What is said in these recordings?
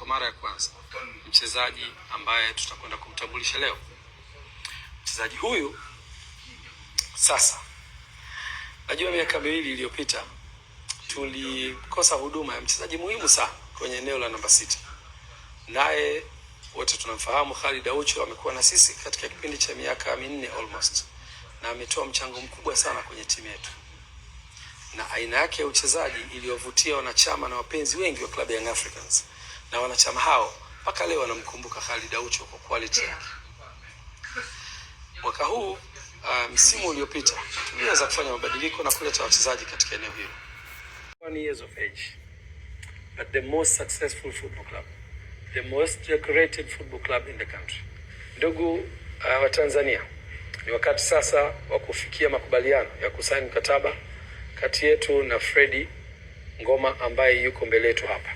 kwa mara ya kwanza mchezaji ambaye tutakwenda kumtambulisha leo. Mchezaji huyu sasa, najua miaka 2 iliyopita tulikosa huduma ya mchezaji muhimu sana kwenye eneo la namba 6, naye wote tunamfahamu Khalid Aucho amekuwa na sisi katika kipindi cha miaka 4 almost, na ametoa mchango mkubwa sana kwenye timu yetu na aina yake ya uchezaji iliyovutia wanachama na wapenzi wengi wa klabu ya Young Africans, na wanachama hao mpaka leo wanamkumbuka Khalid Aucho kwa quality yake. Mwaka huu msimu uliopita tuliweza kufanya mabadiliko na kuleta wachezaji katika eneo hilo. 1 years of age, but the most successful football club, the most decorated football club in the country. Ndugu wa Tanzania, ni wakati sasa wa kufikia makubaliano ya kusaini mkataba kati yetu na Fredi Ngoma ambaye yuko mbele yetu hapa.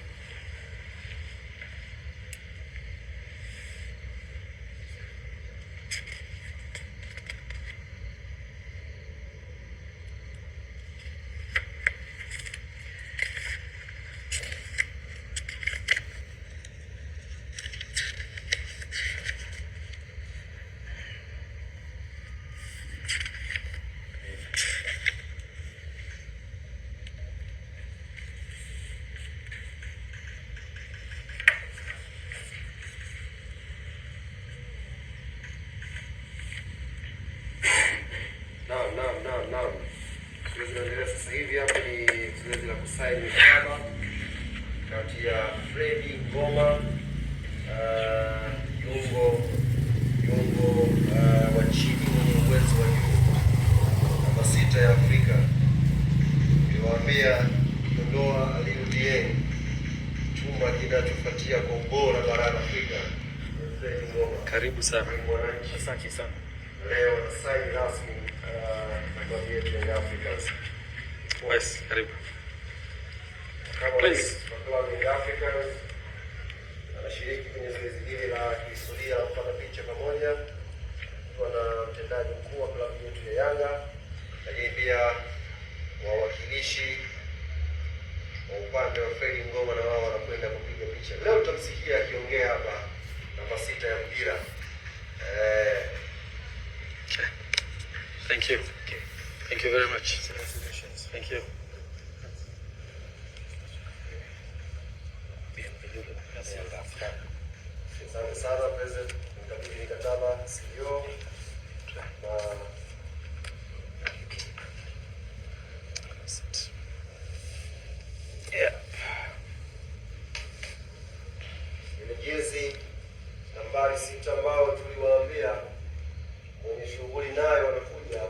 Naam. Zoezi linaendelea sasa hivi hapa ni zoezi la kusaini mikataba kati ya Fredi Ngoma kiungo wa chini mwenye uwezo wa juu, namba 6 ya Afrika. Niliwaambia ukiondoa Aliou Dieng, chuma kinachofuatia kwa ubora barani Afrika ni Fredi Ngoma. Karibu sana. Mwananchi. Asante sana. Leo na saini rasmi na klabu yetu Young Africans. Yes, karibu. Kama Please. rais wa klabu Young Africans anashiriki kwenye zoezi hili la kihistoria la kupata picha pamoja akiwa na mtendaji mkuu wa klabu yetu ya Yanga, lakini pia wawakilishi wa upande wa Fredi Ngoma na wao wanakwenda kupiga picha. Leo tutamsikia akiongea hapa namba 6 ya mpira. Okay. Thank you. Thank you very much. Thank you. Asante sana President, mkabidhi mikataba CEO na Yeah. ile jezi nambari 6 ambao tuliwaambia mwenye shughuli nayo wanakuja,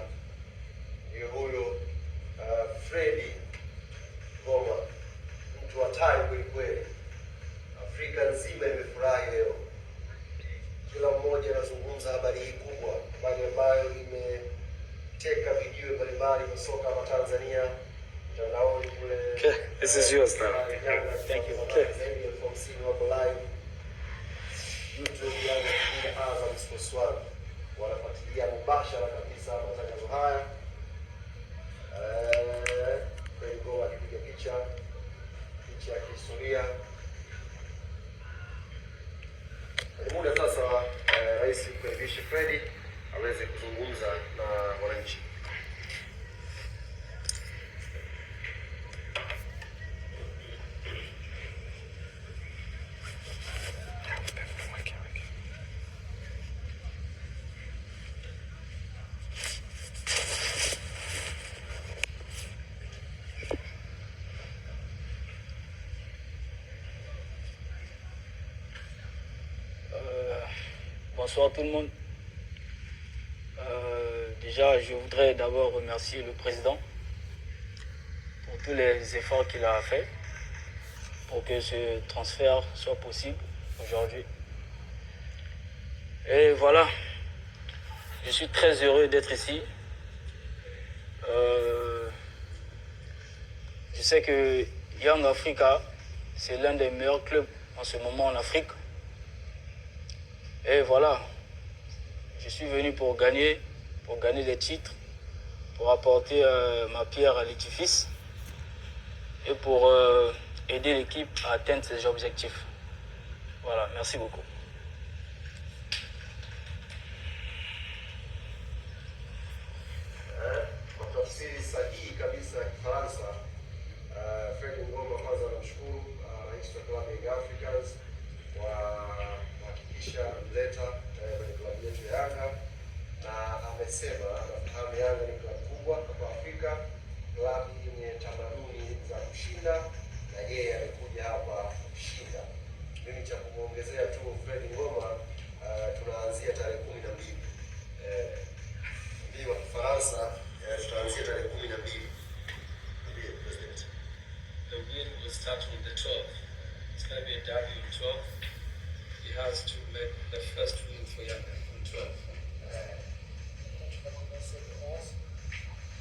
ndio huyo Fredi Ngoma, mtu hatari kweli kweli. Afrika nzima imefurahi leo, kila mmoja anazungumza habari hii kubwa, habari ambayo imeteka vijiwe mbalimbali vya soka hapa Tanzania, mtandaoni kule. Okay, this is yours now. Thank you. Okay. Zaidi ya 50,000 wako live YouTube, Yanga TV, Azam Sports 1 wanafuatilia mubashara kabisa matangazo haya. Fredi Ngoma akipiga picha, picha ya kihistoria. Ni muda sasa rais kukaribisha Fredi aweze kuzungumza na wananchi. Bonsoir tout le monde. Déjà, je voudrais d'abord remercier le président pour tous les efforts qu'il a fait pour que ce transfert soit possible aujourd'hui. Et voilà, je suis très heureux d'être ici. Je sais que Young Africa, c'est l'un des meilleurs clubs en ce moment en Afrique. Et voilà, je suis venu pour gagner des titres, pour apporter ma pierre à l'édifice et pour aider l'équipe à atteindre ses objectifs. Voilà, merci beaucoup. Kwa tafsiri sahihi kabisa ya Kifaransa, Fred Ngoma kwanza anamshukuru rais wa klabu ya Young Africans kwa kuhakikisha anamleta kwenye klabu yetu ya Yanga, na amesema anafahamu Yanga ni klabu kubwa hapa Afrika, klabu yenye tamaduni za kushinda, na yeye amekuja hapa kushinda. Mimi cha kumwongezea tu Fred Ngoma, tunaanzia tarehe 12 wa Kifaransa, tutaanzia tarehe 12. Ndiye president. The win will start on the 12th. It's going to be a derby on 12th. He has to make the first win for Yanga on 12th. Quand tu vas commencer le 11,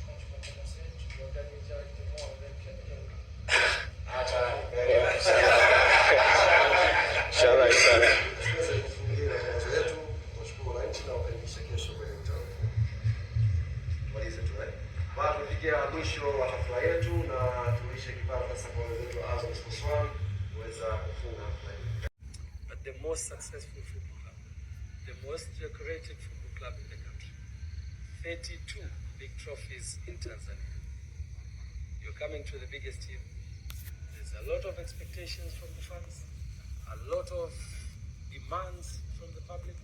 quand tu vas commencer, tu dois gagner directement avec Yanga. Ah, tayari. Inshallah, inshallah. Tuweze kufungia matangazo yetu, tuwashukuru wananchi na wakaribisha kesho kwenye mkutano mkuu. Tumalize tu eh. Bado tumefikia mwisho wa hafla yetu na turudishe kibao sasa kwa wenzetu wa Azam Sports One kuweza kufunga hafla hii. But the most successful football club, the most decorated football club in the country. 32 big trophies in Tanzania. You're coming to the biggest team. There's a lot of expectations from the fans, a lot of demands from the public,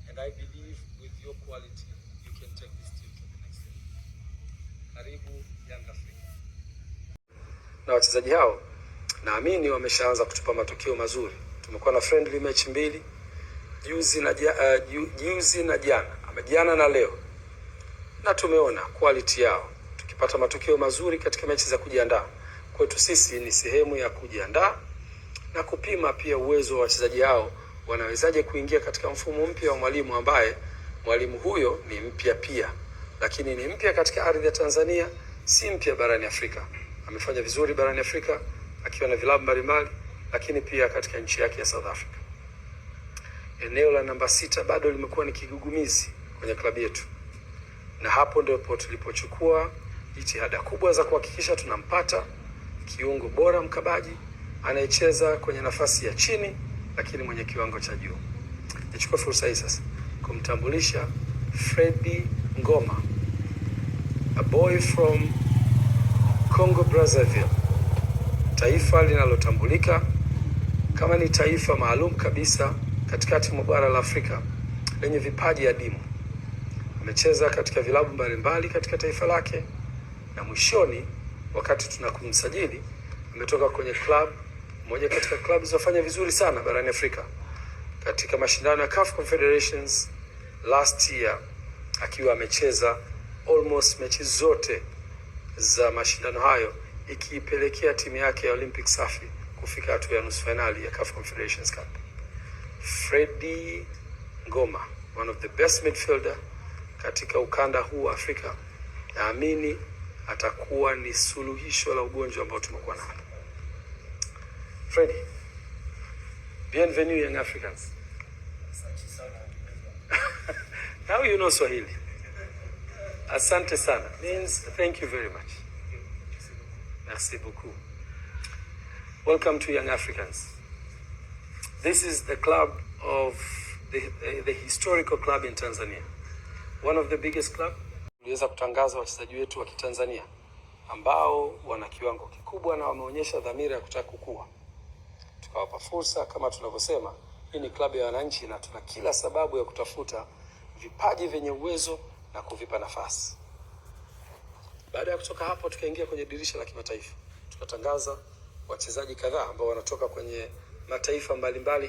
and I believe with your quality, you can take this team to the next level. Karibu Young Africa. Na wachezaji hao naamini wameshaanza kutupa matokeo mazuri. Tumekuwa na friendly match mbili juzi na jana, ama jana na leo, na tumeona quality yao. Tukipata matokeo mazuri katika mechi za kujiandaa, kwetu sisi ni sehemu ya kujiandaa na kupima pia uwezo wa wachezaji hao, wanawezaje kuingia katika mfumo mpya wa mwalimu ambaye mwalimu huyo ni mpya pia, lakini ni mpya katika ardhi ya Tanzania, si mpya barani Afrika. Amefanya vizuri barani Afrika akiwa na vilabu mbalimbali, lakini pia katika nchi yake ya South Africa. Eneo la namba 6 bado limekuwa ni kigugumizi kwenye klabu yetu, na hapo ndipo tulipochukua jitihada kubwa za kuhakikisha tunampata kiungo bora mkabaji anayecheza kwenye nafasi ya chini lakini mwenye kiwango cha juu. Nichukue fursa hii sasa kumtambulisha Freddy Ngoma, a boy from Congo Brazzaville, taifa linalotambulika kama ni taifa maalum kabisa katikati mwa bara la Afrika lenye vipaji adimu. Amecheza katika vilabu mbalimbali katika taifa lake na mwishoni, wakati tunakumsajili, ametoka kwenye club moja katika club zilizofanya vizuri sana barani Afrika katika mashindano ya CAF Confederations last year, akiwa amecheza almost mechi zote za mashindano hayo, ikiipelekea timu yake ya Olympic Safi kufika hatua ya nusu fainali ya CAF Confederations Cup. Freddy Ngoma, one of the best midfielder katika ukanda huu wa Afrika, naamini atakuwa ni suluhisho la ugonjwa ambao tumekuwa nao. Freddy, bienvenue Young Africans. Asante sana. Now you know Swahili. Asante sana means thank you very much. Merci beaucoup. Welcome to Young Africans. This is the club of the historical club in Tanzania. One of the biggest club. Tuliweza kutangaza wachezaji wetu wa Kitanzania ambao wana kiwango kikubwa na wameonyesha dhamira ya kutaka kukua. Tukawapa fursa. Kama tunavyosema, hii ni klabu ya wananchi na tuna kila sababu ya kutafuta vipaji vyenye uwezo na kuvipa nafasi. Baada ya kutoka hapo, tukaingia kwenye dirisha la kimataifa, tukatangaza wachezaji kadhaa ambao wanatoka kwenye mataifa mbalimbali.